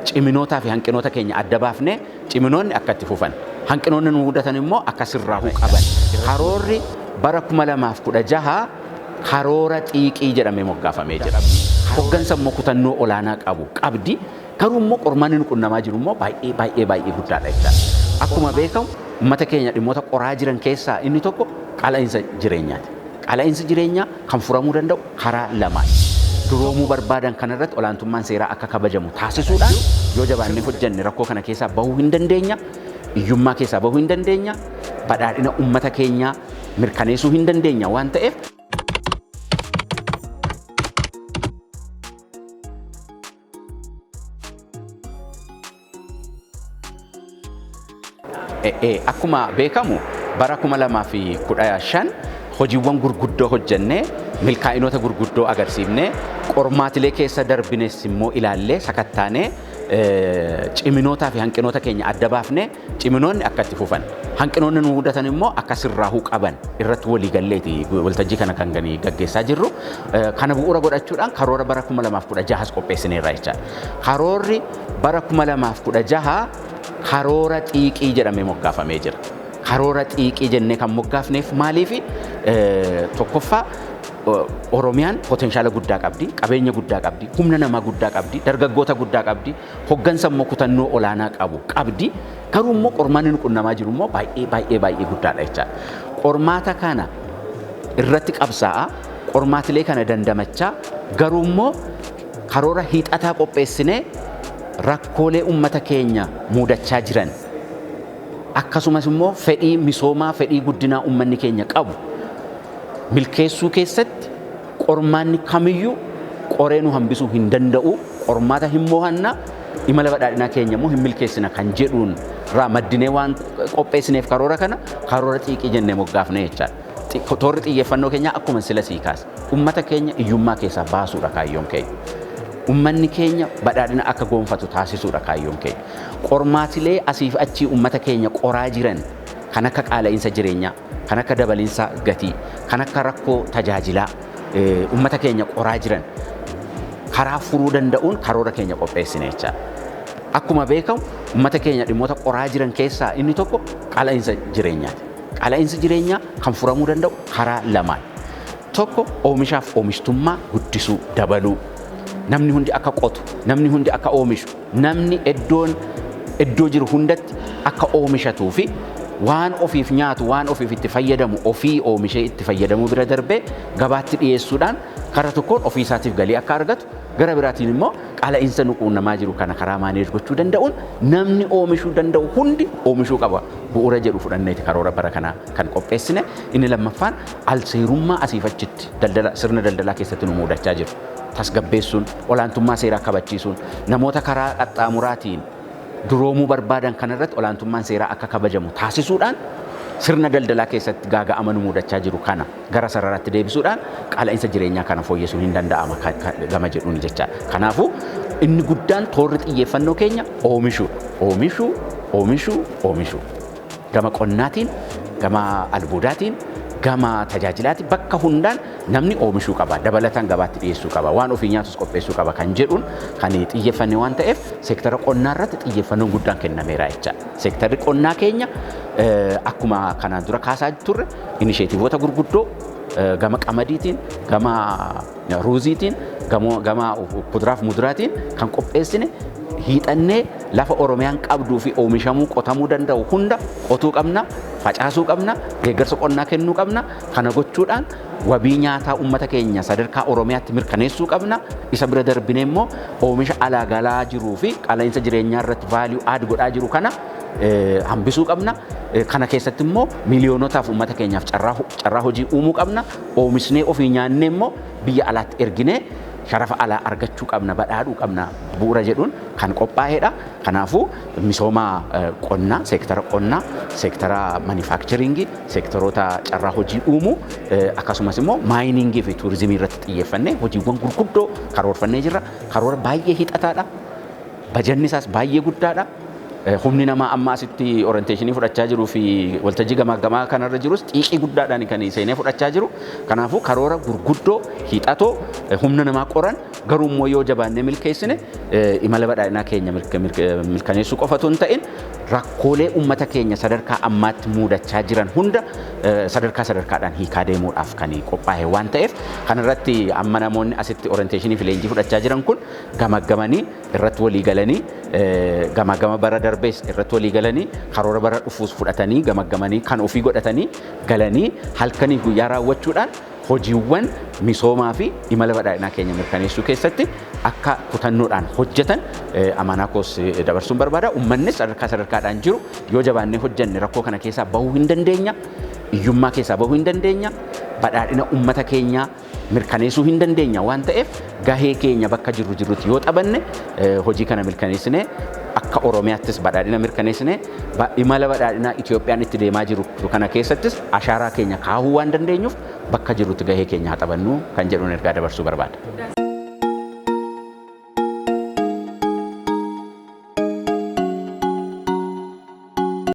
Ciminootaa fi hanqinoota keenya adda baafnee, ciminoonni akka itti fufan, hanqinoonni nu mudatan immoo akka sirraahuu qaban. Karoorri bara 2016 karoora xiiqii jedhamee moggaafamee jira. Hoggansa immoo kutannoo olaanaa qabu qabdi. Garuu immoo qormaanni nu qunnamaa jiru immoo baay'ee baay'ee baay'ee guddaadha jechaadha. Akkuma beekamu, uummata keenya dhimmoota qoraa jiran keessaa inni tokko qaala'insa jireenyaati. Qaala'insi jireenyaa kan furamuu danda'u karaa lamaan. Duroomuu barbaadan kanarratti olaantummaan seeraa akka kabajamu taasisuudhaan yoo jabaannee hojjenne rakkoo kana keessaa bahuu hin dandeenya. Hiyyummaa keessaa bahuu hin dandeenya. Badhaadhina uummata keenyaa mirkaneessuu hin dandeenya waan ta'eef, Akkuma beekamu, bara 2015 hojiiwwan gurguddoo hojjennee, milkaa'inoota gurguddoo agarsiifnee, qormaatilee keessa darbines immoo ilaallee, sakattaanee, ciminootaa fi hanqinoota keenya adda baafnee, ciminoonni akka itti fufan, hanqinoonni nu mudatan immoo akka sirraahuu qaban irratti walii galleeti waltajjii kana kan gaggeessaa jirru. Kana bu'uura godhachuudhaan karoora bara 2016 qopheessineerra jechaadha. Karoorri bara 2016 karoora xiiqii jedhamee moggaafamee jira. Karoora xiiqii jennee kan moggaafneef maaliifi? Tokkoffaa, Oromiyaan potenshaala guddaa qabdi, qabeenya guddaa qabdi, humna namaa guddaa qabdi, dargaggoota guddaa qabdi, hoggansa immoo kutannoo olaanaa qabu qabdi. Garuu immoo qormaanni nu qunnamaa jiru immoo baay'ee baay'ee baay'ee guddaadha jechaadha. Qormaata kana irratti qabsaa'a, qormaatilee kana dandamachaa, garuu immoo karoora hiixataa qopheessinee rakkoolee uummata keenya mudachaa jiran, akkasumas immoo fedhii misoomaa, fedhii guddinaa uummanni keenya qabu milkeessuu keessatti qormaanni kamiyyuu qoree nu hambisuu hin danda'u. Qormaata hin mo'anna, imala badhaadhinaa keenya immoo hin milkeessina kan jedhuun irraa maddinee waan qopheessineef karoora kana karoora xiiqii jennee moggaafne jechaadha. Toorri xiyyeeffannoo keenyaa akkuma sila sii kaase, uummata keenya hiyyummaa keessaa baasuudha kaayyoon keenya. Uummanni keenya badhaadhina akka gonfatu taasisuudha kaayyoon keenya. Qormaatilee asiif achii uummata keenya qoraa jiran kan akka qaala'insa jireenyaa, kan akka dabalinsa gatii, kan akka rakkoo tajaajilaa uummata keenya qoraa jiran karaa furuu danda'uun karoora keenya qopheessine jechaadha. Akkuma beekamu, uummata keenya dhimmoota qoraa jiran keessaa inni tokko qaala'insa jireenyaati. Qaala'insi jireenyaa kan furamuu danda'u karaa lamaan. Tokko, oomishaaf oomishtummaa guddisuu, dabaluu. Namni hundi akka qotu, namni hundi akka oomishu, namni iddoon iddoo jiru hundatti akka oomishatuu fi waan ofiif nyaatu, waan ofiif itti fayyadamu ofii oomishee itti fayyadamuu bira darbee gabaatti dhiyeessuudhaan karaa tokkoon ofii isaatiif galii akka argatu, gara biraatiin immoo qaala'insa nu quunnamaa jiru kana karaa manage gochuu danda'uun namni oomishuu danda'u hundi oomishuu qaba bu'uura jedhu fudhanneeti karoora bara kanaa kan qopheessine. Inni lammaffaan, alseerummaa asiif achitti daldala, sirna daldalaa keessatti nu mudachaa jiru tasgabbeessuun, olaantummaa seeraa kabachiisuun, namoota karaa qaxxaamuraatiin duroomuu barbaadan kanarratti olaantummaan seeraa akka kabajamu taasisuudhaan sirna daldalaa keessatti gaaga'ama nu mudachaa jiru kana gara sararaatti deebisuudhaan qaala'insa jireenyaa kana fooyyessuun hin danda'ama gama jedhuun jechaadha. Kanaafuu inni guddaan toorri xiyyeeffannoo keenya oomishuudha. Oomishuu, oomishuu, oomishuu. Gama qonnaatiin, gama albuudaatiin, gama tajaajilaatiin bakka hundaan namni oomishuu qaba. Dabalataan gabaatti dhiyeessuu qaba. Waan ofii nyaatus qopheessuu qaba kan jedhuun kan xiyyeeffanne waan ta'eef, seektara qonnaa irratti xiyyeeffannoon guddaan kennameera jechaadha. Seektarri qonnaa keenya akkuma kanaan dura kaasaa turre inisheetiivoota gurguddoo gama qamadiitiin, gama ruuziitiin, gama kuduraaf muduraatiin kan qopheessine, hiixannee lafa Oromiyaan qabduu fi oomishamuu, qotamuu danda'u hunda qotuu qabna, facaasuu qabna, deeggarsa qonnaa kennuu qabna. Kana gochuudhaan wabii nyaataa uummata keenya sadarkaa Oromiyaatti mirkaneessuu qabna. Isa bira darbinee immoo oomisha alaa galaa jiruu fi qaala'insa jireenyaa irratti value add godhaa jiru kana hambisuu qabna. Kana keessatti immoo miiliyoonotaaf, uummata keenyaaf carraa hojii uumuu qabna. Oomishnee ofii nyaannee immoo biyya alaatti erginee sharafa alaa argachuu qabna, badhaadhuu qabna bu'uura jedhuun kan qophaa'edha. Kanaafuu misooma qonnaa, seektara qonnaa, seektara manufacturingii, seektaroota carraa hojii uumuu, akkasumas immoo miningii fi tuurizimii irratti xiyyeeffannee hojiiwwan gurguddoo karoorfannee jirra. Karoora baay'ee hixataadha. Bajanni isaas baay'ee guddaadha. Humni namaa amma asitti orientation fudhachaa jiruu fi waltajjii gamaaggamaa kanarra jirus xiiqii guddaadhaan kan seenee fudhachaa jiru. Kanaafuu karoora gurguddoo hiixatoo humna namaa qoran, garuu immoo yoo jabaannee milkeessine imala badhaadhinaa keenya mirkaneessuu qofatu hin ta'in, rakkoolee uummata keenya sadarkaa ammaatti muudachaa jiran hunda sadarkaa sadarkaadhaan hiikaa deemuudhaaf kan qophaa'e waan ta'eef, kanarratti amma namoonni asitti orientation fi leenjii fudhachaa jiran kun gamaggamanii irratti walii galanii, gamaggama bara darbees irratti walii galanii, karoora bara dhufuus fudhatanii gamaggamanii kan ofii godhatanii galanii halkanii guyyaa raawwachuudhaan hojiiwwan misoomaa fi imala badhaadhinaa keenya mirkaneessuu keessatti akka kutannoodhaan hojjetan amanaa koos dabarsuun barbaada. Uummannis sadarkaa sadarkaadhaan jiru yoo jabaannee hojjenne rakkoo kana keessaa bahuu hin dandeenya. Hiyyummaa keessaa bahuu hin dandeenya. Badhaadhina uummata keenyaa mirkaneessuu hin dandeenya waan ta'eef, gahee keenya bakka jirru jirrutti yoo taphanne, hojii kana mirkaneessine akka Oromiyaattis badhaadhina mirkaneessine, imala badhaadhinaa Itoophiyaan itti deemaa jiru kana keessattis ashaaraa keenya kaahuu waan dandeenyuuf, bakka jirrutti gahee keenya haa taphannu kan jedhuun ergaa dabarsuu barbaada.